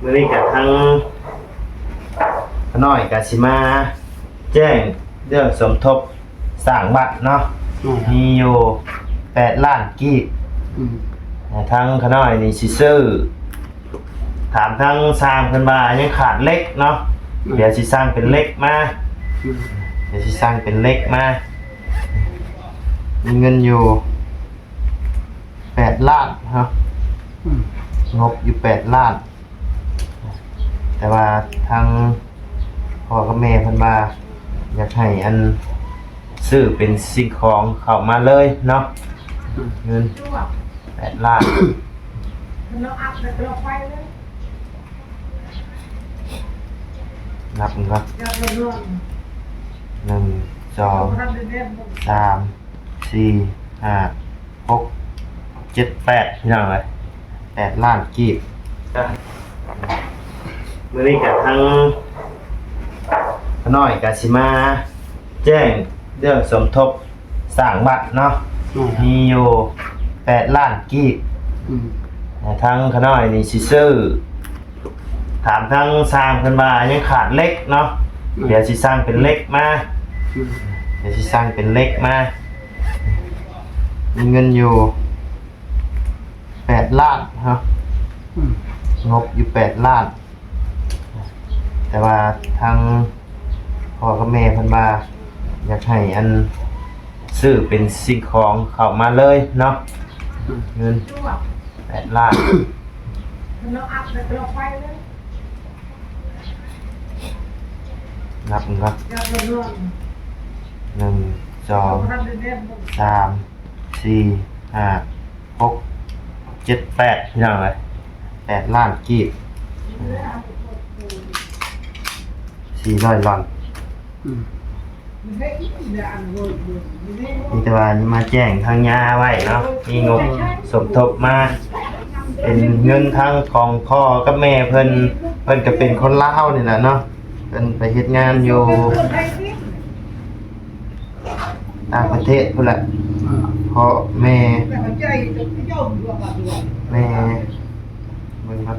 ມື້ນີ້ກະທາງຂ້ານ້ອຍກະຊິມາແຈ້ງເລື່ອງສົມທົບສ້າງວັດເນາະ ແມ່ນ ມີຢູ່ແປດລ້ານກີບ ອືມ ທາງຂ້ານ້ອຍນີ້ຊິຊື້ ຖາມທາງຊ່າງເພິ່ນວ່າຍັງຂາດເຫຼັກເນາະ ອືມ ດຽວຊິສັ່ງເປັນເຫຼັກມາ ອືມ ດຽວຊິສັ່ງເປັນເຫຼັກມາ ມີເງິນຢູ່ ແປດລ້ານເນາະ ອືມ ງົບຢູ່ແປດລ້ານ ແຕ່ວ່າທາງພໍ່ກັບແມ່ເພິ່ນວ່າ ຢາກໃຫ້ອັນ ຊື້ເປັນສິ່ງຂອງເຂົ້າມາເລີຍເນາະ ອືມ ເງິນແປດລ້ານ ນັບເບິ່ງກ່ອນ ໜຶ່ງ ສອງ ສາມ ສີ່ ຫ້າ ຫົກ ເຈັດ ແປດ ພີ່ນ້ອງເອີຍ ແປດລ້ານກີບ ມື້ນີ້ກະທາງຂ້ານ້ອຍກະຊິມາແຈ້ງເລື່ອງສົມທົບສ້າງວັດເນາະ ແມ່ນ ມີຢູ່ແປດລ້ານກີບ ອືມ ທາງຂ້ານ້ອຍນີ້ຊິຊື້ ຖາມທາງຊ່າງເພິ່ນວ່າຍັງຂາດເຫຼັກເນາະ ອືມ ດຽວຊິສັ່ງເປັນເຫຼັກມາ ອືມ ດຽວຊິສັ່ງເປັນເຫຼັກມາ ມີເງິນຢູ່ແປດລ້ານເນາະ ອືມ ງົບຢູ່ແປດລ້ານ ແຕ່ວ່າທາງພໍ່ກັບແມ່ເພິ່ນວ່າ ຢາກໃຫ້ອັນ ຊື້ເປັນສິ່ງຂອງເຂົ້າມາເລີຍເນາະ ອືມ ເງິນແປດລ້ານ ນັບເບິ່ງກ່ອນ ໜຶ່ງ ສອງ ສາມ ສີ່ ຫ້າ ຫົກ ເຈັດ ແປດ ພີ່ນ້ອງເອີຍ ແປດລ້ານກີບ ສີ່ຮ້ອຍລອນ ອືມ ມີແຕ່ວ່າມາແຈ້ງທາງຍາໄວ້ເນາະ ມີງົບສົມທົບມາ ເປັນເງິນທາງຂອງພໍ່ກັບແມ່ເພິ່ນ ເພິ່ນກະເປັນຄົນລາວນີ້ແຫຼະເນາະ ເພິ່ນໄປເຮັດງານຢູ່ ຕ່າງປະເທດພຸ້ນແຫຼະ ອືມ ພໍ່ແມ່ ແມ່ ເບິ່ງເນາະ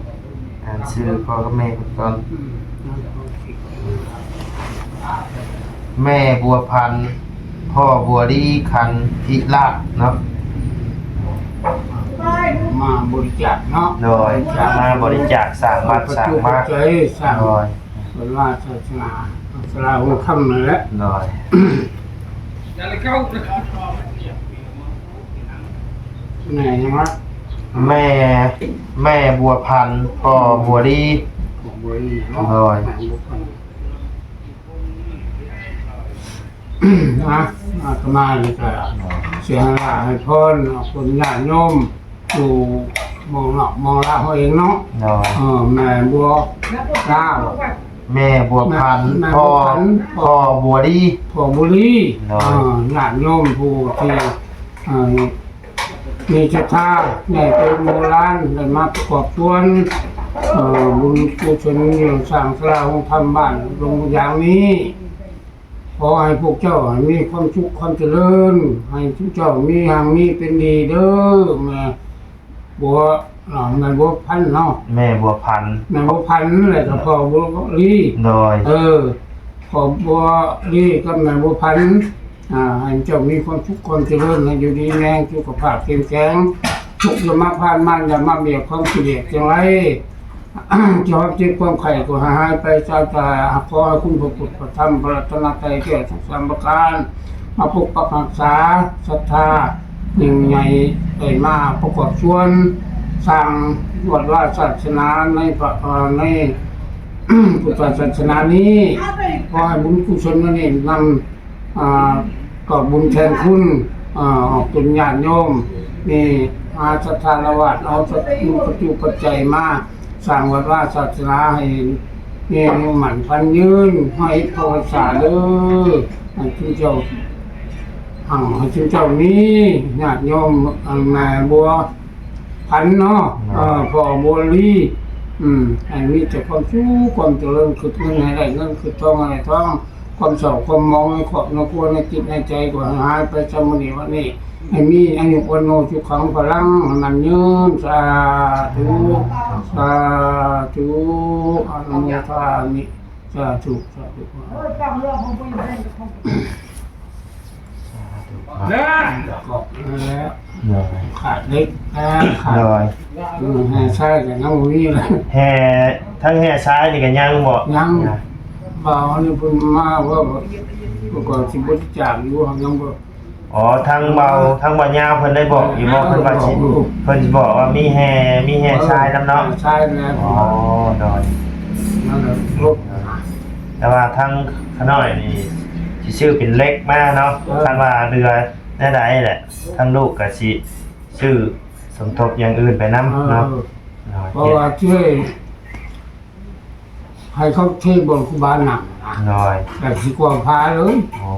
ອ່ານຊື່ພໍ່ກັບແມ່ເພິ່ນກ່ອນ ອືມ ແມ່ບົວພັນ ພໍ່ບົວລີ ຄັນທິລາດເນາະ ມາບໍລິຈາກເນາະ ໂດຍ ມາບໍລິຈາກສ້າງວັດສ້າງວາ ໂດຍ ເພິ່ນວ່າສາສະໜາ ສາລາໂຮງທຳນັ້ນແຫຼະ ໂດຍ ແມ່ຫຍັງວະ ແມ່ ແມ່ບົວພັນ ພໍ່ບົວລີ ຜົມບໍຣີເນາະ ໂດຍ ແມ່ບົວພັນ ນະ ອາດຕະມານີ້ກະຊິໃຫ້ລາໃຫ້ພອນ ເອົາຄົນຍາດໂຍມ ຢູ່ເມືອງນອກເມືອງລາວເຮົາເອງເນາະ ໂດຍ ເອີ ແມ່ບົວລາວ ແມ່ບົວພັນ ແມ່ ພໍ່ ແມ່ບົວພັນ ພໍ່ບົວລີ ພໍ່ບົວລີ ໂດຍ ເອີ ຍາດໂຍມຜູ້ທີ່ ເອີ ມີສັດທາ ແມ່ໂຕໂບລານ ໄດ້ມາປະກອບສ່ວນ ເອີ ບຸນກຸສົນ ເລື່ອງສ້າງສາລາໂຮງທຳບ້ານດົງຢາງນີ້ ຂໍໃຫ້ພວກເຈົ້າໃຫ້ມີຄວາມສຸກຄວາມຈະເລີນ ໃຫ້ຊຸມເຈົ້າມີຮັ່ງມີເປັນດີເດີ ແມ່ບົວ ແມ່ບົວພັນເນາະ ແມ່ບົວພັນ ແມ່ບົວພັນ ແລ້ວກໍພໍ່ບົວລີ ໂດຍ ເອີ ພໍ່ບົວລີກັບແມ່ບົວພັນ ອ່າ ໃຫ້ເຈົ້າມີຄວາມສຸກຄວາມຈະເລີນ ໃຫ້ຢູ່ດີມີແຮງ ສຸຂະພາບເຂັ້ມແຂງ ທຸກຢ່າມາຜ່ານ ມານຢ່າມາບຽດ ຄວາມກິເລດທັງຫຼາຍ ຈະຄວາມເຈັບຄວາມໄຂ້ກໍໃຫ້ຫາຍໄປຊາຊາ ຂໍໃຫ້ຄຸນພະພຸດພະທຳພະລັດຕະນະໄຕແກ້ທັງສາມປະການ ມາປົກປັກຮັກສາ ສັດທາຍິ່ງໃຫຍ່ໄດ້ມາປະກອບສ່ວນ ສ້າງວັດວາສາສະໜາໃນພະ ເອີ ໃນພຸດທະສາສະໜານີ້ ຂໍໃຫ້ບຸນກຸສົນອັນນີ້ນຳ ອ່າ ຕອບບຸນແທນຄຸນ ອາ ອອກຕົນຍາດໂຍມ ມີມະຫາສັດທາລະວາດ ເອົາສັດ ປັດຈຸປັດໄຈມາສ້າງວັດວາສາສະໜາໃຫ້ມີອາຍຸໝັ້ນຂວັນຍືນ ຮ້ອຍເອັດພັນພັນສາເດີ ໃຫ້ຊຸມເຈົ້າຮັ່ງ ໃຫ້ຊຸມເຈົ້າມີ ຍາດໂຍມ ອັນແມ່ບົວ ພັນເນາະ ເອີ ພໍ່ບົວລີ ອືມ ໃຫ້ມີແຕ່ຄວາມສຸກຄວາມຈະເລີນ ຄິດເງິນໃຫ້ໄດ້ເງິນ ຄິດທອງໃຫ້ໄດ້ທອງ ຄວາມເສົ້າຄວາມໝອງໃນຄອບໃນຄົວໃນຈິດໃນໃຈກໍໃຫ້ຫາຍໄປຊະມື້ນີ້ວັນນີ້ ໃຫ້ມີອາຍຸວັນໂນສຸຂັງພະລັງ ໃຫ້ໝັ້ນຍືນ ສາທຸ ສາທຸ ອະນຸໂມທາມິ ສາທຸ ສາທຸ ເອີ ຕັ້ງເລື່ອງຂອງຜູ້ຍິງເປັນຂອງ ເດີ ກໍນັ້ນແຫຼະ ໂດຍ ຂາດເຫຼັກ ຂາດ ໂດຍ ອືມ ແຮ່ຊາຍກໍຍັງບໍ່ມີເລີຍ ແຮ່ ທັງແຮ່ຊາຍນີ້ກໍຍັງບໍ່ ຍັງ ບໍ່ ອັນນີ້ເພິ່ນມາວ່າ ເພິ່ນກໍຊິບໍລິຈາກຢູ່ ຍັງບໍ່ ອໍ ທາງເບົາ ທາງເບົາຍາວເພິ່ນໄດ້ບອກຢູ່ບໍ່ ເອີ ເພິ່ນວ່າຊິ ເພິ່ນຊິບອກວ່າມີແຮ່ ມີແຮ່ຊາຍນຳເນາະ ເອີ ຊາຍແລ້ວ ອໍ ໂດຍ ນັ້ນແຫຼະ ແຕ່ວ່າທາງຂ້ານ້ອຍນີ້ຊິຊື້ເປັນເຫຼັກມາເນາະ ເອີ ຄັນວ່າເຫຼືອແນວໃດແຫຼະ ທາງລູກກໍຊິຊື້ສົມທົບຢ່າງອື່ນໄປນຳເນາະ ເອີ ໂດຍ ເພາະວ່າເຈົ້ຍ ໃຫ້ເຂົາເທບ່ອນຄູບານັ່ງນະ ໂດຍ ແບບຊິກວ້າງຜາເລີຍ ອໍ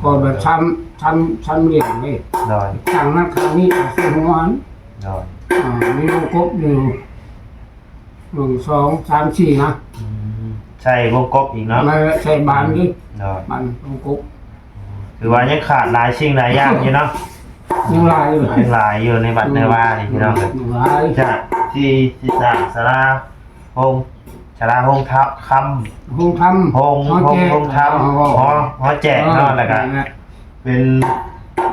ກໍແບບຊຳ ຊຳ ຊຳຫຼຽມເລີຍ ໂດຍ ຕັ້ງນັ້ນຂ້າງນີ້ ເອົາໃສ່ຫົວ ໂດຍ ອ່າ ມີວົງກົບຢູ່ ໜຶ່ງ ສອງ ສາມ ສີ່ ນະ ອືມ ໃສ່ວົງກົບອີກເນາະ ນັ້ນແຫຼະ ໃສ່ບານນີ້ ໂດຍ ບານວົງກົບ ຖືວ່າຍັງຂາດຫຼາຍສິ່ງຫຼາຍຢ່າງຢູ່ເນາະ ຍັງຫຼາຍຢູ່ ຍັງຫຼາຍຢູ່ໃນວັດໃນວານີ້ ອືມ ພີ່ນ້ອງເອີຍ ຍັງຫຼາຍ ຈາກທີ່ຊິສ້າງສາລາ ໂຮງ ສາລາໂຮງທຳ ໂຮງທຳ ໂຮງ ໂຮງ ໂຮງທຳ ຫໍ ຫໍແຈກເນາະ ເອີ ແລ້ວກະ ນັ້ນແຫຼະ ເປັນ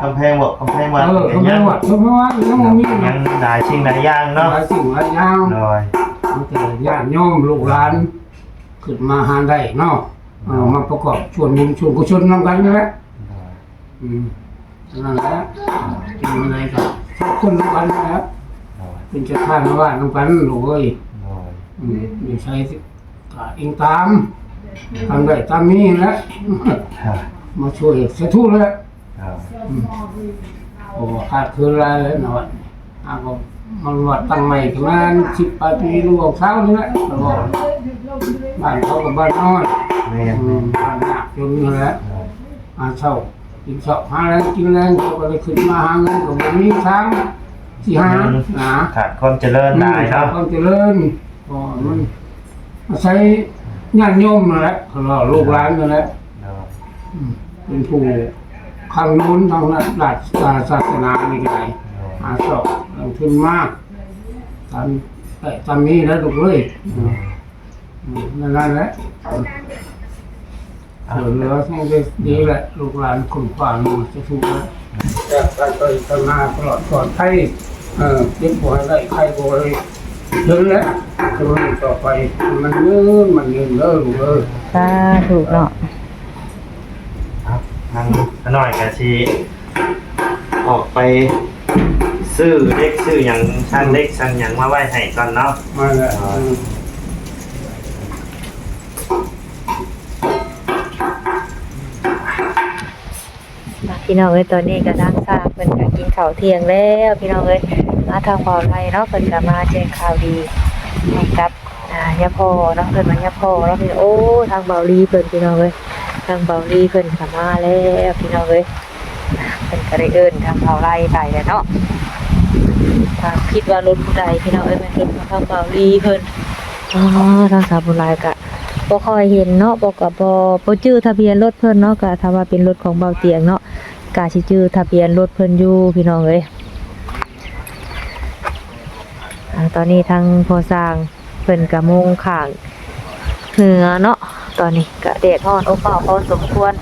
ກຳແພງວັດ ກຳແພງວັດ ເອີ ກຳແພງວັດ ກຳແພງວັດ ຍັງບໍ່ມີເນາະ ຍັງຫຼາຍສິ່ງຫຼາຍຢ່າງເນາະ ຫຼາຍສິ່ງຫຼາຍຢ່າງ ໂດຍ ມີແຕ່ຍາດໂຍມລູກຫຼານຂຶ້ນມາຫາໄດ້ເນາະ ເອີ ໂດຍ ມາປະກອບສ່ວນບຸນສ່ວນກຸສົນນຳກັນນີ້ແຫຼະ ໂດຍ ອືມ ນັ້ນແຫຼະ ເປັນຈັ່ງໃດກໍຂອບຄຸນນຳກັນແຫຼະ ໂດຍ ເປັນສັດທານຳກັນລູກເອີຍ ໂດຍ ອືມ ນິໄສກໍອີງຕາມ ຕາມໄດ້ຕາມມີແຫຼະ ມາຊ່ວຍສາທຸແຫຼະ ໂດຍ ອືມ ໂອ້ ຂາດເຂີນຫຼາຍເລີຍເນາະ ຫາກໍມັນວັດຕັ້ງໃໝ່ປະມານສິບປາຍປີ ຫຼືອອກຊາວນີ້ແຫຼະ ຕະຫຼອດ ບ້ານເຂົາກໍບ້ານນ້ອຍ ແມ່ນ ອືມ ບ້ານຍາກຈົນນີ້ແຫຼະ ໂດຍ ຫາເຊົ້າກິນເຊົ້າ ຫາແລງກິນແລງ ເຂົາກໍໄດ້ຂຶ້ນມາຫາເງິນ ກໍບໍ່ມີທາງຊິຫາ ອືມ ນະ ຂາດຄວາມຈະເລີນຫຼາຍເນາະ ອືມ ຂາດຄວາມຈະເລີນ ເພາະວ່າມັນອາໄສຍາດໂຍມນັ້ນແຫຼະ ເຂົາເວົ້າລູກຫຼານນັ້ນແຫຼະ ໂດຍ ອືມ ເປັນຜູ້ຄ້ຳນູນທາງດ້ານສາສະໜານີ້ກໍໄດ້ ໂດຍ ຫາຊອກແຫຼ່ງທຶນມາ ຕາມໄດ້ຕາມມີແຫຼະລູກເອີຍ ໂດຍ ອືມ ນັ້ນແຫຼະ ເອີ ເຫຼືອສິ່ງທີ່ດີແຫຼະ ລູກຫຼານຄົ້ນຄວ້າມາຈະຖືກແລ້ວ ຈາກການໄປທາງໜ້າຕະຫຼອດປອດໄພ ເອີ ເຈັບບໍ່ໃຫ້ໄດ້ ໄຂ້ບໍ່ໃຫ້ເຖິງແລ້ວ ຈະມີຕໍ່ໄປ ມັນຍືນ ມັນຍືນເດີລູກເອີຍ ສາທຸເນາະ ເອົາ ທາງນ້ອຍກໍຊິອອກໄປຊື້ເຫຼັກຊື້ຫຍັງ ຊ່າງເຫຼັກຊ່າງຫຍັງມາໄວ້ໃຫ້ກ່ອນເນາະ ມາແລ້ວ ເອີ ອືມ ພີ່ນ້ອງເອີຍ ຕອນນີ້ກໍທາງຊ່າງເພິ່ນກໍກິນເຂົ້າທ່ຽງແລ້ວ ພີ່ນ້ອງເອີຍ ມາທາງບ່າວໄລເນາະ ເພິ່ນກໍມາແຈ້ງຂ່າວດີໃຫ້ກັບ ອ່າ ຍາພໍ່ເນາະ ເພິ່ນວ່າຍາພໍ່ເນາະ ໂອ້ ທາງບ່າວລີເພິ່ນ ພີ່ນ້ອງເອີຍ ທາງບ່າວລີເພິ່ນກໍມາແລ້ວ ພີ່ນ້ອງເອີຍ ເພິ່ນກໍໄດ້ເອີ້ນທາງບ່າວໄລໄປແລ້ວເນາະ ກໍຄິດວ່າລົດຜູ້ໃດ ພີ່ນ້ອງເອີຍ ແມ່ນລົດຂອງທາງບ່າວລີເພິ່ນ ອໍ ທາງສາວບຸນຫຼາຍກໍ ບໍ່ຄ່ອຍເຫັນເນາະ ບໍ່ ກໍບໍ່ ບໍ່ຈື່ທະບຽນລົດເພິ່ນເນາະ ກໍຖ້າວ່າເປັນລົດຂອງບ່າວຕຽງເນາະ ກໍຊິຈື່ທະບຽນລົດເພິ່ນຢູ່ ພີ່ນ້ອງເອີຍ ອ່າ ຕອນນີ້ທາງພໍ່ຊ່າງເພິ່ນກໍມຸງຂ້າງເຮືອເນາະ ຕອນນີ້ກໍແດດຮ້ອນອົບອ້າວພໍສົມຄວນ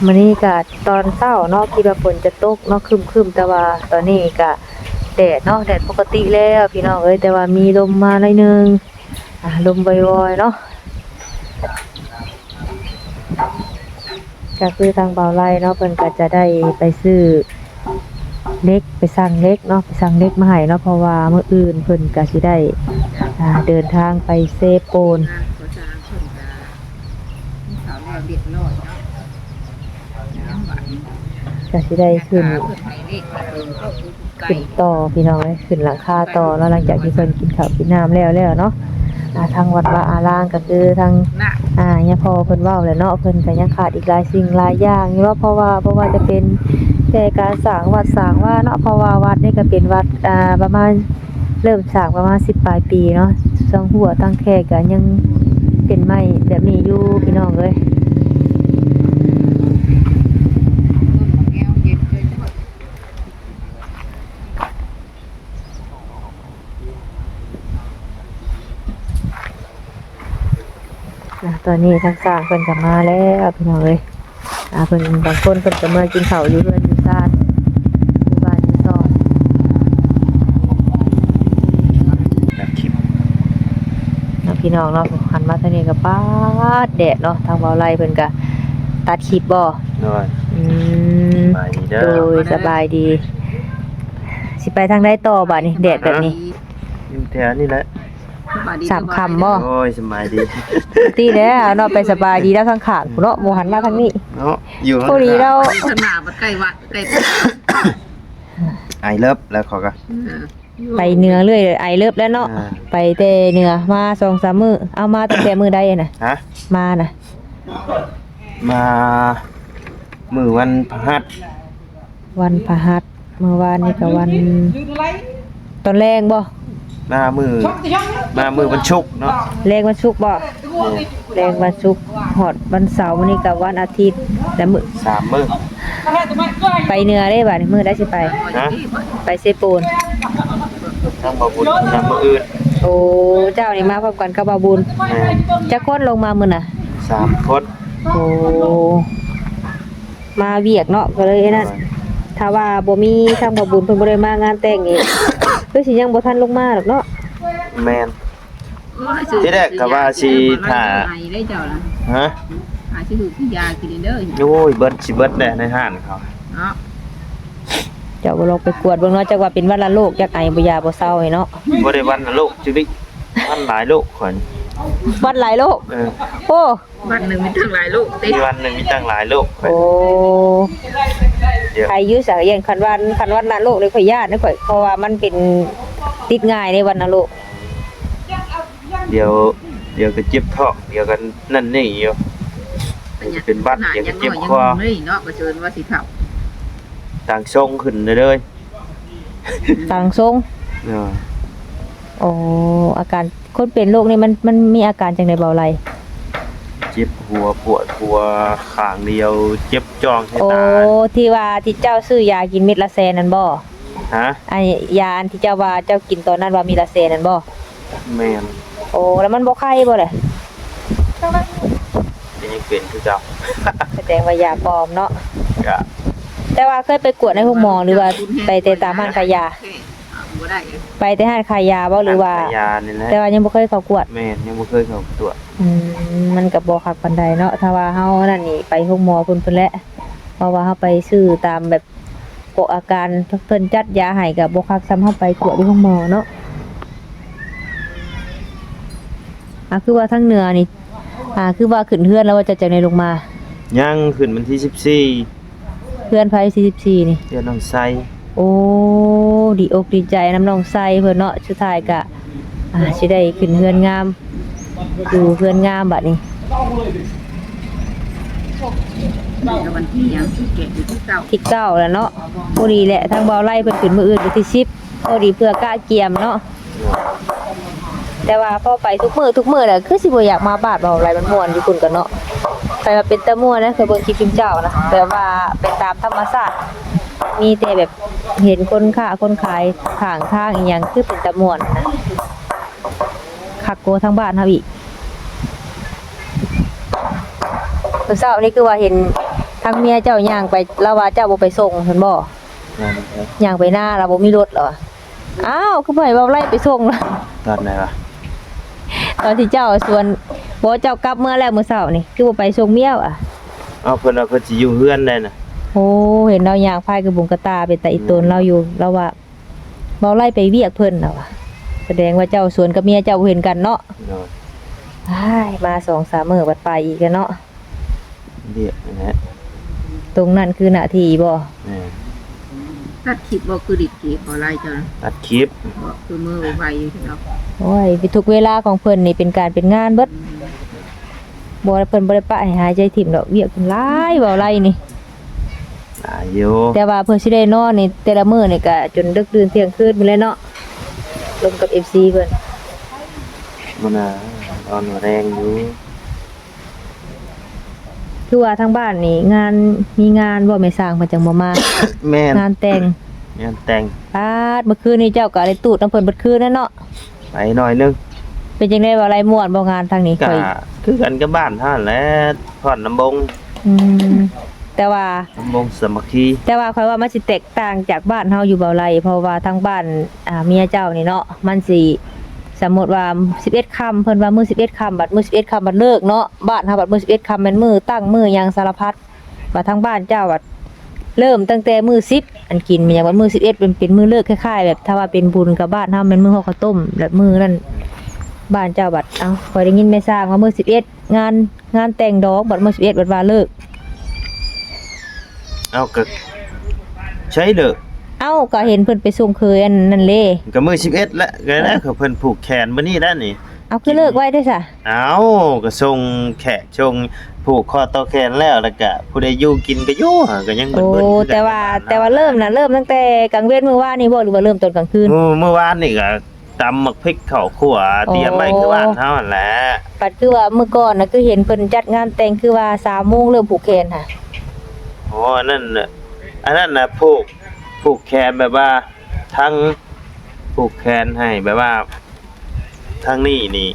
ມື້ນີ້ກະຕອນເຊົ້າເນາະ ຄິດວ່າຝົນຈະຕົກເນາະ ຄຶ້ມໆ ແຕ່ວ່າຕອນນີ້ກະແດດເນາະ ແດດປົກກະຕິແລ້ວພີ່ນ້ອງເອີຍ ແຕ່ວ່າມີລົມມາໜ້ອຍໜຶ່ງ ອ່າ ລົມວອຍໆ ເນາະ ກະຄືທາງບ່າວໄລເນາະ ເພິ່ນກະຈະໄດ້ໄປຊື້ ເຫຼັກ ໄປສັ່ງເຫຼັກເນາະ ໄປສັ່ງເຫຼັກມາໃຫ້ເນາະ ເພາະວ່າມື້ອື່ນເພິ່ນກະຊິໄດ້ ອ່າ ເດີນທາງໄປເຊໂປນ ກະຊິໄດ້ຂຶ້ນ ຂຶ້ນຕໍ່ພີ່ນ້ອງເອີຍ ຂຶ້ນຫຼັງຄາຕໍ່ເນາະ ຫຼັງຈາກທີ່ເພິ່ນກິນເຂົ້າກິນນ້ຳແລ້ວແລ້ວເນາະ ອ່າ ທາງວັດວາອາລາມ ຄືທາງ ອ່າ ຍາພໍ່ເພິ່ນເວົ້າແຫຼະເນາະ ເພິ່ນກໍຍັງຂາດອີກຫຼາຍສິ່ງຫຼາຍຢ່າງຢູ່ເນາະ ເພາະວ່າ ບໍ່ວ່າຈະເປັນແຕ່ການສ້າງວັດສ້າງວາເນາະ ເພາະວ່າວັດນີ້ກໍເປັນວັດ ອ່າ ປະມານ ເລີ່ມສ້າງປະມານສິບປາຍປີເນາະ ທັງຮົ້ວທັງແຄກໍຍັງ ເປັນໄມ້ແບບນີ້ຢູ່ພີ່ນ້ອງເອີຍ. ອ່າ ຕອນນີ້ທາງຊ່າງເພິ່ນກໍມາແລ້ວພີ່ນ້ອງເອີຍ. ອ່າ ເພິ່ນ ບາງຄົນເພິ່ນກໍເມືອກິນເຂົ້າຢູ່ເຮືອນຢູ່ຊານ ຢູ່ບ້ານຢູ່ຊ່ອງ ຕັດຄລິບເນາະພີ່ນ້ອງເນາະ. ຫັນມາທາງນີ້ກໍປາດແດດເນາະ. ທາງເບົາໄລເພິ່ນກໍຕັດຄລິບບໍ່? ໂດຍ. ອືມ ສະບາຍດີເດີ. ໂດຍ ສະບາຍດີ. ຊິໄປທາງໃດຕໍ່ບາດນີ້ ແດດແບບນີ້? ຢູ່ແຖວນີ້ແຫຼະ. ສາມຄຳບໍ່? ໂອ້ຍ ສະບາຍດີ. ຕິແລ້ວເນາະ ໄປສະບາຍດີແລ້ວທາງຂ້າງພຸ້ນເນາະ ບໍ່ຫັນມາທາງນີ້ເນາະ. ຢູ່ພໍດີແລ້ວ ຂ້າງໜ້າບັດໃກ້ວັດ ໃກ້ ໄອເລີບແລ້ວເຂົາກໍ ເອີ ໄປເໜືອເລື້ອຍ ໄອເລີບແລ້ວເນາະ. ອ່າ ໄປແຕ່ເໜືອມາສອງສາມມື້. ເອົາ ມາຕັ້ງແຕ່ມື້ໃດນະ? ຮະ? ມານະ? ມາມື້ວັນພະຫັດ. ວັນພະຫັດ. ເມື່ອວານນີ້ກໍວັນ ຕອນແລງບໍ່? ມາມື້ ມາມື້ວັນສຸກເນາະ. ແລງວັນສຸກບໍ່? ແມ່ນ. ແລງວັນສຸກ ຮອດວັນເສົາ ມື້ນີ້ກໍວັນອາທິດ ແລະ ມື້ ສາມມື້. ໄປເໜືອເດ້ບາດນີ້ ມື້ໃດຊິໄປ? ຮະ? ໄປເຊໂປນ ທາງບ່າວບຸນນຳມື້ອື່ນ. ໂອ້ ເຈົ້ານີ້ມາພ້ອມກັນກັບບ່າວບຸນ. ແມ່ນ. ຈັກຄົນລົງມາມື້ນະ? ສາມຄົນ. ໂອ້ ມາວຽກເນາະ ກໍເລີຍອັນນັ້ນ. ໂດຍ. ຖ້າວ່າບໍ່ມີທາງບ່າວບຸນເພິ່ນບໍ່ໄດ້ມາງານແຕ່ງນີ້ ຄືຊິຍັງບໍ່ທັນລົງມາດອກເນາະ. ແມ່ນ. ໂອ້ຍ ທີແລກກໍວ່າຊິຖ້າ ໄອເດີເຈົ້ານະ. ຮະ? ຫາຊິຫືດຢາກິນເດີ. ໂອ້ຍ ເບິດ ຊິເບິດແດ່ໃນຮ້ານເຂົາເນາະ. ເຈົ້າບໍ່ລອງໄປກວດເບິ່ງເນາະ ຈັກວ່າເປັນວັນລະໂລກ ຈັກໄອບໍ່ຢາບໍ່ເຊົາເນາະ. ບໍ່ໄດ້ວັນລະໂລກ ຈຸລິ ວັນຫຼາຍໂລກຂ້ອຍ. ວັນຫຼາຍໂລກ? ເອີ. ໂອ້ ວັນໜຶ່ງມີຕັ້ງຫຼາຍໂລກຕິ. ມີວັນໜຶ່ງມີຕັ້ງຫຼາຍໂລກ. ໂອ້ ໃຄຢູ່ສາ ຢ່າງຄັນວັນ ຄັນວັນນະໂລກນີ້ຂ້ອຍຢ້ານເດ້ຂ້ອຍ ເພາະວ່າມັນເປັນ ຕິດງ່າຍເດ້ວັນນະໂລກ. ດຽວ ດຽວກໍເຈັບທ້ອງ ດຽວກໍນັ້ນນີ້ຢູ່ ເປັນຫວັດ ດຽວກໍເຈັບຄໍເນາະ. ກໍເຊີນວ່າຊິເຖົ້າ ຕ່າງຊົງຂຶ້ນເລີຍ. ຕ່າງຊົງ. ເອີ. ໂອ້ ອາການຄົນເປັນໂລກນີ້ ມັນ ມັນມີອາການຈັ່ງໃດເບົາໄລ? ເຈັບຫົວ ປວດຫົວຂ້າງດຽວ ເຈັບຈ້ອງໃສ່ຕາ. ໂອ້ ທີ່ວ່າທີ່ເຈົ້າຊື້ຢາກິນເມັດລະແສນນັ້ນບໍ່? ຮະ? ອັນ ຢາອັນທີ່ເຈົ້າວ່າເຈົ້າກິນຕອນນັ້ນວ່າມີລະແສນນັ້ນບໍ່? ແມ່ນ. ໂອ້ ແລ້ວມັນບໍ່ໄຄບໍ່ລະ? ກໍຍັງເປັນຄືເກົ່າ. ສະແດງວ່າຢາປອມເນາະ. ກະ ແຕ່ວ່າເຄີຍໄປກວດໃນໂຮງໝໍ ຫຼືວ່າໄປແຕ່ຕາມຮ້ານຂາຍຢາ? ບໍ່ໄດ້ ໄປແຕ່ຮ້ານຂາຍຢາບໍ່ ຫຼືວ່າ ຮ້ານຂາຍຢານີ້ແຫຼະ ແຕ່ວ່າຍັງບໍ່ເຄີຍເຂົ້າກວດ? ແມ່ນ ຍັງບໍ່ເຄີຍເຂົ້າກວດ. ອືມ ມັນກໍບໍ່ຄັກປານໃດເນາະ ຖ້າວ່າເຮົານັ້ນນີ້ໄປໂຮງໝໍພຸ້ນ ພຸ້ນແຫຼະ ເພາະວ່າເຮົາໄປຊື້ຕາມແບບ ພວກອາການເພິ່ນຈັດຢາໃຫ້ກໍບໍ່ຄັກສ່ຳເຮົາໄປກວດຢູ່ໂຮງໝໍເນາະ. ອ່າ ຄືວ່າທາງເໜືອນີ້ ອ່າ ຄືວ່າຂຶ້ນເຮືອນແລ້ວວ່າຈະ ຈັ່ງໃດລົງມາ? ຍັງ ຂຶ້ນວັນທີສິບສີ່. ເຮືອນໃຜ ສີ່ສິບສີ່ນີ້? ເຮືອນນ້ອງໄຊ. ໂອ້ ດີອົກດີໃຈນຳນ້ອງໄຊເພິ່ນເນາະ ສຸດທ້າຍກະ ອ່າ ຊິໄດ້ຂຶ້ນເຮືອນງາມ ຢູ່ເຮືອນງາມບາດນີ້. ວັນທີຫຍັງ? ທີເກົ້າ ທີເກົ້າແລ້ວເນາະ. ພໍດີແຫຼະ ທາງເບົາໄລເພິ່ນຂຶ້ນມື້ອື່ນວັນທີສິບ ພໍດີເພື່ອກະກຽມເນາະ. ແຕ່ວ່າພໍໄປທຸກມື້ ທຸກມື້ແຫຼະ ຄືຊິບໍ່ຢາກມາບ້ານເບົາໄລ ມັນມ່ວນຢູ່ພຸ້ນກັນເນາະ. ໄປວ່າເປັນຕາມ່ວນນະ ເຄີຍເບິ່ງຄລິບຊຸມເຈົ້ານະ ແບບວ່າໄປຕາມທຳມະຊາດ ມີແຕ່ແບບເຫັນຄົນຄ້າຄົນຂາຍຂ້າງທາງອີ່ຫຍັງ ຄືເປັນຕາມ່ວນນະ ຄັກກວ່າທາງບ້ານເຮົາອີກ. ມື້ເຊົ້ານີ້ຄືວ່າເຫັນທາງເມຍເຈົ້າຍ່າງໄປ ລາວວ່າເຈົ້າບໍ່ໄປສົ່ງແມ່ນບໍ່? ຍ່າງໄປນາ ລາວບໍ່ມີລົດລາວວ່າ. ອ້າວ ຄືບໍ່ໃຫ້ເບົາໄລໄປສົ່ງລະ? ຕອນໃດວະ? ຕອນທີ່ເຈົ້າຊວນ ບໍ່ ເຈົ້າກັບເມືອແລ້ວມື້ເຊົ້ານີ້ ຄືບໍ່ໄປສົ່ງເມຍວະ? ອ້າວ ເພິ່ນວ່າເພິ່ນຊິຢູ່ເຮືອນໄດ໋ນະ. ໂອ້ ເຫັນລາວຍ່າງພາຍກະບຸງກະຕ່າ ເປັນຕາອີ່ຕົນລາວຢູ່ ລາວວ່າ ເບົາໄລໄປວຽກເພິ່ນລາວວ່າ. ສະແດງວ່າເຈົ້າຊວນກັບເມຍເຈົ້າບໍ່ເຫັນກັນເນາະ. ໂດຍ. ອ້າຍ ມາສອງສາມມື້ບັດໄປອີກແລ້ວເນາະ. ວຽກນັ້ນແຫຼະ ຕົງນັ້ນຄືໜ້າທີ່ບໍ່? ແມ່ນ. ຕັດຄລິບບໍ່? ຄືດິດຄລິບບໍ່ ໄລເຈົ້ານະ? ຕັດຄລິບ. ບໍ່ ຄືມືໄວຢູ່ເນາະ. ໂອ້ຍ ທຸກເວລາຂອງເພິ່ນນີ້ເປັນການເປັນງານເບິດ. ອືມ. ບໍ່ ເພິ່ນບໍ່ໄດ້ປະໃຫ້ຫາຍໃຈຖິ້ມດອກ ວຽກເພິ່ນຫຼາຍ ເວົ້າໄລນີ້. ຫຼາຍຢູ່ ແຕ່ວ່າເພິ່ນຊິໄດ້ນອນນີ້ ແຕ່ລະມື້ນີ້ກະຈົນດຶກດື່ນທ່ຽງຄືນພຸ້ນແຫຼະເນາະ ລົມກັບເອັຟຊີເພິ່ນ. ມື້ໜ້າ ອ່ອນວ່າແລງຢູ່. ຄືວ່າທາງບ້ານນີ້ງານ ມີງານບໍ່ແມ່ຊ່າງ ເພິ່ນຈັ່ງບໍ່ມາ? ແມ່ນ ງານແຕ່ງ ງານແຕ່ງ. ປາດ ເມື່ອຄືນນີ້ເຈົ້າກໍໄດ້ຕູດນຳເພິ່ນເບິດຄືນແລ້ວເນາະ? ໄປໜ້ອຍໜຶ່ງ. ເປັນຈັ່ງໃດ ວ່າໄລມ່ວນບໍ່ ງານທາງນີ້? ກໍຄືກັນກັບບ້ານເຮົາຫັ້ນແຫຼະ ຟ້ອນລຳວົງ. ອືມ ແຕ່ວ່າ ລຳວົງສາມັກຄີ. ແຕ່ວ່າຂ້ອຍວ່າມັນຊິແຕກຕ່າງຈາກບ້ານເຮົາຢູ່ບໍ່ໄລ ເພາະວ່າທາງບ້ານ ອ່າ ເມຍເຈົ້ານີ້ເນາະ ມັນຊິ ສົມມຸດວ່າສິບເອັດຄ່ຳ ເພິ່ນວ່າມື້ສິບເອັດຄ່ຳ ບັດມື້ສິບເອັດຄ່ຳບັດເລີກເນາະ. ບ້ານເຮົາບັດມື້ສິບເອັດຄ່ຳແມ່ນມື້ຕັ້ງ ມື້ຫຍັງສາລະພັດ. ວ່າທາງບ້ານເຈົ້າວ່າເລີ່ມຕັ້ງແຕ່ມື້ສິບ ອັນກິນແມ່ນຫຍັງ ວັນມື້ສິບເອັດເປັນ ເປັນມື້ເລີກ ຄ້າຍໆແບບຖ້າວ່າເປັນບຸນກັບບ້ານເຮົາແມ່ນມື້ຫໍ່ເຂົ້າຕົ້ມ ແບບມື້ນັ້ນ. ບ້ານເຈົ້າບັດ ເອົ້າ ຂ້ອຍໄດ້ຍິນແມ່ຊ່າງວ່າມື້ສິບເອັດງານ ງານແຕ່ງດອງ ບັດມື້ສິບເອັດບັດວ່າເລີກ. ເອົ້າ ກໍໃສເລີກ? ເອົ້າ ກໍເຫັນເພິ່ນໄປສົ່ງເຂີຍອັນນັ້ນເດ້. ກໍມື້ສິບເອັດແຫຼະ ກໍແລ້ວ ເອີ ເພິ່ນຜູກແຂນມື້ນີ້ແຫຼະນີ້. ເອົາ ຄືເລີກໄວແທ້ຊະ? ເອົ້າ ກໍສົ່ງແຂກ ສົ່ງຜູກຂໍ້ຕໍ່ແຂນແລ້ວ ແລ້ວກະຜູ້ໃດຢູ່ກິນກໍຢູ່ ກໍຍັງເບິ່ນໆ ໂອ້ ຄືກັນ ແຕ່ວ່າ ແຕ່ວ່າເລີ່ມນະ ເລີ່ມຕັ້ງແຕ່ກາງເວັນມື້ວານນີ້ບໍ່ ຫຼືວ່າເລີ່ມຕອນກາງຄືນ? ມື້ ມື້ວານນີ້ກໍຕຳໝາກພິກເຂົ້າຄົວ ອໍ ຕຽມໄວ້ຄືບ້ານເຮົາຫັ້ນແຫຼະ. ບັດຄືວ່າມື້ກ່ອນນະ ຄືເຫັນເພິ່ນຈັດງານແຕ່ງ ຄືວ່າສາມໂມງເລີ່ມຜູກແຂນຫະ? ອໍ ອັນນັ້ນ ອັນນັ້ນນະ ຜູກ ຜູກແຂນແບບວ່າ ທັງຜູກແຂນໃຫ້ແບບວ່າ ທາງນີ້ນີ້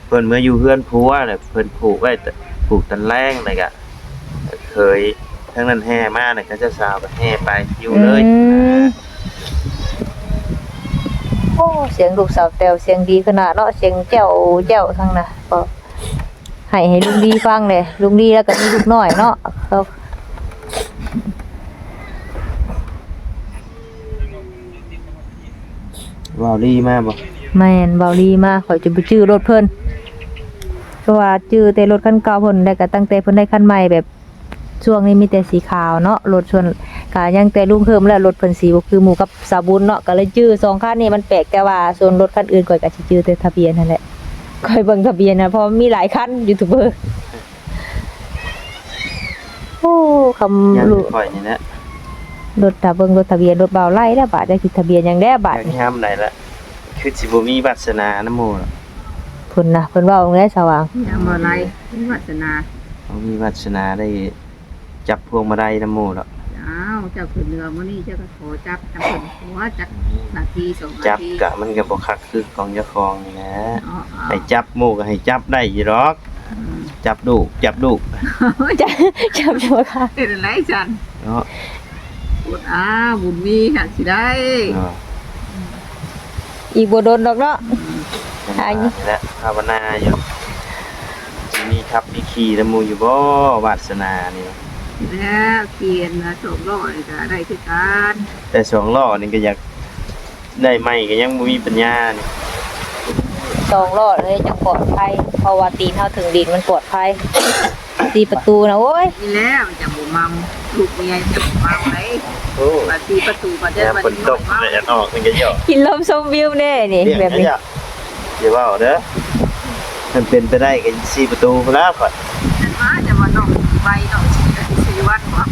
ເພິ່ນເມືອຢູ່ເຮືອນຜົວແລ້ວ ເພິ່ນຜູກໄວ້ ຜູກຕອນແລງ ແລ້ວກະເຂີຍທາງນັ້ນແຫ່ມາ ແລ້ວກະເຈົ້າສາວກໍແຫ່ໄປຢູ່ເລີຍ. ອືມ ໂອ້ ສຽງລູກສາວແຕ້ວ ສຽງດີຂະໜາດເນາະ ສຽງແຈ້ວແຈ້ວທັງນະ. ໃຫ້ ໃຫ້ລຸງດີຟັງແດ່ ລຸງດີແລ້ວກໍມີລູກນ້ອຍເນາະ. ເວົ້າລີມາບໍ່? ແມ່ນ ເວົ້າລີມາ ຂ້ອຍຈະບໍ່ຈື່ລົດເພິ່ນ ເພາະວ່າຈື່ແຕ່ລົດຄັນເກົ່າເພິ່ນ ແລ້ວກໍຕັ້ງແຕ່ເພິ່ນໄດ້ຄັນໃໝ່ ແບບຊ່ວງນີ້ມີແຕ່ສີຂາວເນາະ ລົດສ່ວນ ກໍຍັງແຕ່ລຸງເຮີມ ແລ້ວລົດເພິ່ນສີບໍ່ຄືໝູ່ກັບສາວບຸນເນາະ ກໍເລີຍຈື່ສອງຄັນນີ້ມັນແປກ. ແຕ່ວ່າສ່ວນລົດຄັນອື່ນຂ້ອຍກໍຊິຈື່ແຕ່ທະບຽນຫັ້ນແຫຼະ ຂ້ອຍເບິ່ງທະບຽນນະ ເພາະມີຫຼາຍຄັນ ຢູທູບເບີ. ໂອ້ ຄຳ ຍັງ ລູກ ຂ້ອຍນີ້ແຫຼະ ລົດ ຖ້າເບິ່ງລົດທະບຽນລົດບ່າວໄລ່ແລ້ວບາດ ຈັກຊິທະບຽນຫຍັງແດ່ບາດນີ້ ຍາມໃດລະ ຄືຊິບໍ່ມີວາດສະໜານຳໝູ່ລະ. ເພິ່ນນະ ເພິ່ນເວົ້າແລ້ວສະຫວ່າງ ຍາມບໍ່ໄລ່ ມີວາດສະໜາ ບໍ່ມີວາດສະໜາໄດ້ຈັບພວງມາໄລນຳໝູ່ລະ. ອ້າວ ເຈົ້າຂຶ້ນເຮືອມື້ນີ້ເຈົ້າກໍຂໍຈັບນຳເພິ່ນ ບໍ່ຈັກນາທີສອງນາທີ ຈັບກະມັນກໍບໍ່ຄັກຄືຂອງເຈົ້າຂອງນີ້ແຫຼະ. ໃຫ້ຈັບໝູ່ກໍໃຫ້ຈັບໄດ້ຢູ່ດອກ. ອືມ ຈັບລູກ ຈັບລູກ ຈັບ ຈັບຢູ່ບໍ່ຄະ? ເປັນຈັ່ງໃດຊັ້ນເນາະ? ອາ ບຸນມີຫາກຊິໄດ້ເນາະ ອີກບໍ່ດົນດອກເນາະ. ອືມ ອັນນີ້ແຫຼະ ພາວະນາຢູ່ ຊິມີຂັບມີຂີ່ນຳໝູ່ຢູ່ບໍ່ ວາດສະໜານີ້. ແລ້ວຂີ່ອັນສອງລໍ້ນີ້ກໍໄດ້ຄືກັນ ແຕ່ສອງລໍ້ນີ້ກໍຢາກ ໄດ້ໃໝ່ກໍຍັງບໍ່ມີປັນຍານີ້ ສອງລໍ້ເລີຍຈັ່ງປອດໄພ ເພາະວ່າຕີນເຮົາເຖິງດິນມັນປອດໄພ. ສີ່ປະຕູນະ ໂອ້ຍ ນີ້ແຫຼະມັນຈັ່ງບໍ່ເມົາ ລູກເມຍຈັ່ງບໍ່ເມົາໄດ໋. ໂອ້ ບາດສີ່ປະຕູບາດເດີ ຍາມຝົນຕົກແດດອອກນີ້ກໍຢອກ ກິນລົມຊົມວິວແດ່ນີ້ ແບບນີ້ ຢ່າເວົ້າເດີ ຄັນເປັນໄປໄດ້ກໍສີ່ປະຕູພຸ້ນລະຂ້ອຍ. ມາຈະວ່ານ້ອງໄວ ນ້ອງຊິໄດ້ສີ່ວັນບໍ່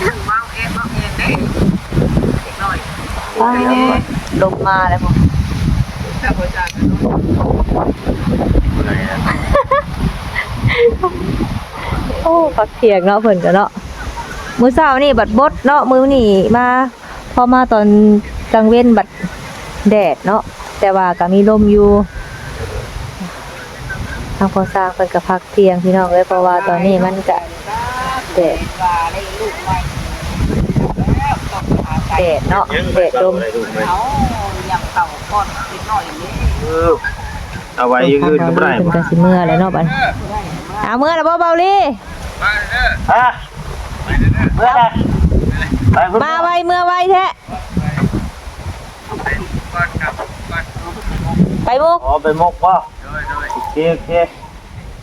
ເວົ້າແອບເວົ້າແອບເດ້ ເດັກນ້ອຍ. ອ້າວ ລົມມາແລ້ວພຸ້ນ ໂອ້ ພັກທ່ຽງເນາະ ເພິ່ນກໍເນາະ. ມື້ເຊົ້ານີ້ບັດບົດເນາະ ມື້ນີ້ມາ ພໍມາຕອນກາງເວັນບັດແດດເນາະ ແຕ່ວ່າກໍມີລົມຢູ່. ທາງພໍ່ຊ່າງເພິ່ນກໍພັກທ່ຽງພີ່ນ້ອງເອີຍ ເພາະວ່າຕອນນີ້ມັນກະແດດ ແດດເນາະ ແດດລົມ. ເອີ ເອົາໄວ້ຢູ່ອື່ນກໍບໍ່ໄດ້ ເພິ່ນກໍຊິເມືອແລ້ວເນາະບັດນີ້. ເອົາ ເມືອແລ້ວບໍ່ ເບົາລີ? ຮະ? ເມືອແລ້ວ ໄປພຸ້ນ ມາໄວເມືອໄວແທ້. ໄປມຸກ ອໍ ໄປມຸກບໍ່? ໂດຍ ໂດຍ ໂອເຄ ໂອເຄ.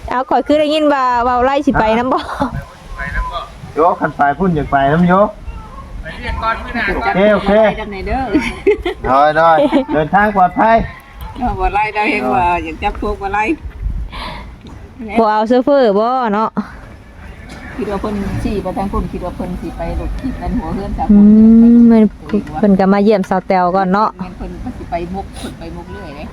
ເອົາ ຂ້ອຍຄືໄດ້ຍິນວ່າເວົ້າໄລ່ຊິໄປນຳບໍ່? ໂຍ ຄັນໄປພຸ້ນຢາກໄປນຳໂຍ. ໂອເຄ ໂອເຄ ໂດຍ ໂດຍ ເດີນທາງປອດໄພ. ເອີ ບໍ່ໄລ່ ດາວເຮັດວ່າຢາກຈັບພວກບໍ່ໄລ່ ບໍ່ເອົາໂຊເຟີບໍ່ເນາະ? ຄິດວ່າເພິ່ນຊີ້ໄປທາງພຸ້ນ ຄິດວ່າເພິ່ນຊິໄປລົດຖີບອັນຫົວເຮືອນສາວບຸນ. ອືມ ແມ່ນ ເພິ່ນກໍມາຢ້ຽມສາວແຕວກ່ອນເນາະ. ແມ່ນ ເພິ່ນກໍຊິໄປມຸກ ເພິ່ນໄປມຸກເລື້ອຍເດ້.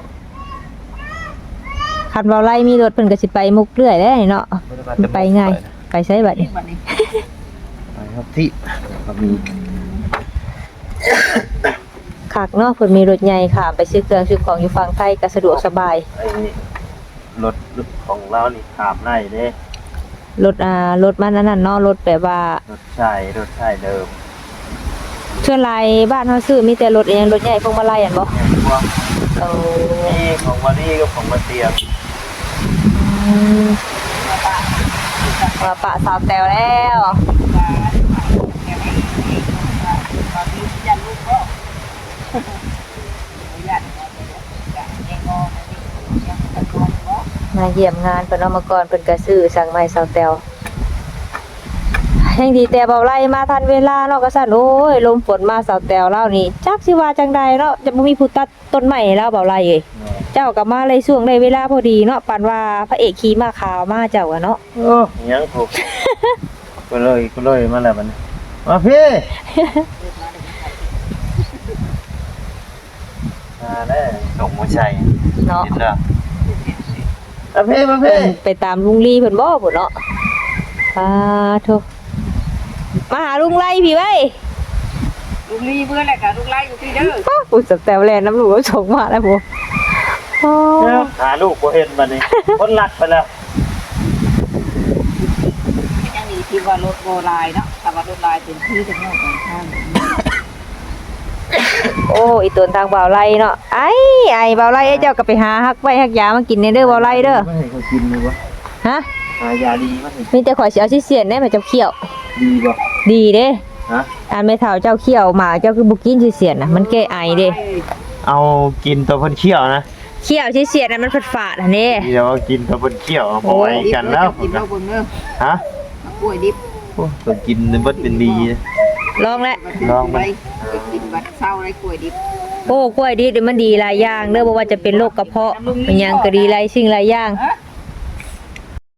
ຄັນເວົ້າໄລ່ມີລົດເພິ່ນກໍຊິໄປມຸກເລື້ອຍແຫຼະນີ້ເນາະ ໄປງ່າຍ. ໄປໃສບັດນີ້? ໄປຮັບທີ່ ກໍມີ ຄັກເນາະ ເພິ່ນມີລົດໃຫຍ່ຂ້າມໄປຊື້ເຄື່ອງຊື້ຂອງຢູ່ຝັ່ງໄທກໍສະດວກສະບາຍ. ໄອ້ລົດຂອງລາວນີ້ຂ້າມໄດ້ເດ້. ລົດ ອ່າ ລົດມັນອັນນັ້ນເນາະ ລົດແບບວ່າ ລົດໃຊ້ ລົດໃຊ້ເດີມ. ສ່ວນຫຼາຍບ້ານເຮົາຊື້ມີແຕ່ລົດອີ່ຫຍັງ ລົດໃຫຍ່ພວງມາໄລຫັ້ນບໍ່? ແມ່ນ. ໂອ້ ມີຂອງວາລີກັບຂອງມາເຕຍ. ອືມ ວ່າປະສາວແຕວແລ້ວ. ມາຢ້ຽມງານເພິ່ນເນາະ ເມື່ອກ່ອນເພິ່ນກໍຊື້ສັງມາໃຫ້ສາວແຕວ. ຍັງດີແຕ່ເບົາໄລ່ມາທັນເວລາເນາະ ກະຊັ້ນ. ໂອ້ຍ ລົມຝົນມາ ສາວແຕວລາວນີ້ຈັກຊິວ່າຈັ່ງໃດເນາະ ຈະບໍ່ມີຜູ້ຕັດຕົ້ນໄມ້ໃຫ້ລາວ ເບົາໄລ່ເອີຍ. ເຈົ້າກໍມາໄດ້ຊ່ວງໄດ້ເວລາພໍດີເນາະ ປານວ່າພະເອກຂີ່ມ້າຂາວມາເຈົ້າກະເນາະ. ໂອ້ ຫຍັງພຸ້ນ ກໍເລີຍ ກໍເລີຍມາແລ້ວບັດນີ້ ມາພີ້ ມາແລ້ວ ສົ່ງຫົວໃຈເນາະ ເຫັນແລ້ວ. ມາພີ້ ມາພີ້ ເພິ່ນໄປຕາມລຸງລີເພິ່ນບໍ່ພຸ້ນເນາະ. ສາທຸ ມາຫາລຸງໄລ່ພີ້ເວີຍ. ລຸງລີເມືອແລ້ວກະລຸງໄລ່ຢູ່ພີ້ເດີ. ໂອ້ ສາວແຕວແລ່ນນຳລູກສົ່ງມາແລ້ວພຸ້ນ. ໂອ້ ຫາລູກບໍ່ເຫັນບັດນີ້ ຄົນລັກໄປແລ້ວ. ຍັງດີທີ່ວ່າລົດບໍ່ຫຼາຍເນາະ ຖ້າວ່າລົດຫຼາຍເປັນທີ່ຈັກໜ້ອຍກະທາງ. ໂອ້ ອີຕົນທາງບ່າວໄລ່ເນາະ ໄອ້ ໄອ້ບ່າວໄລ່ເອີຍ ເຈົ້າກໍໄປຫາຮັກໄວ້ຮັກຢາມາກິນແດ່ເດີບ່າວໄລ່ເດີ. ມາໃຫ້ເຂົາກິນດີກວ່າ. ຮະ? ຫາຢາດີມາໃຫ້. ມີແຕ່ຂ້ອຍຊິເອົາຊິສຽນໄດ້ມາເຈົ້າຂ້ຽວ. ດີບໍ່? ດີເດ້. ຮະ? ອັນແມ່ເຖົ້າເຈົ້າຂ້ຽວໝາກ ເຈົ້າຄືບໍ່ກິນຊິສຽນນະ ມັນແກ້ໄອເດ້. ເອົາກິນຕົວເພິ່ນຂ້ຽວນະ. ຂ້ຽວຊິສຽນນະ ມັນຝາດໆຫັ້ນເດ້. ດຽວກິນຕົວເພິ່ນຂ້ຽວ ບໍ່ໄຫວກັນແລ້ວ. ກິນລອງເບິ່ງເດີ. ຮະ? ກ້ວຍດິບ. ໂອ້ ຕົວກິນເບິດເປັນບີ. ລອງແຫຼະ. ລອງມັນ. ໄດ້ກິນບັດເຊົ້າໄດ້ກ້ວຍດິບ. ໂອ້ ກ້ວຍດິບນີ້ມັນດີຫຼາຍຢ່າງເດີ ບໍ່ວ່າຈະເປັນໂລກກະເພາະ ອີ່ຫຍັງກໍດີ ຫຼາຍສິ່ງຫຼາຍຢ່າງ.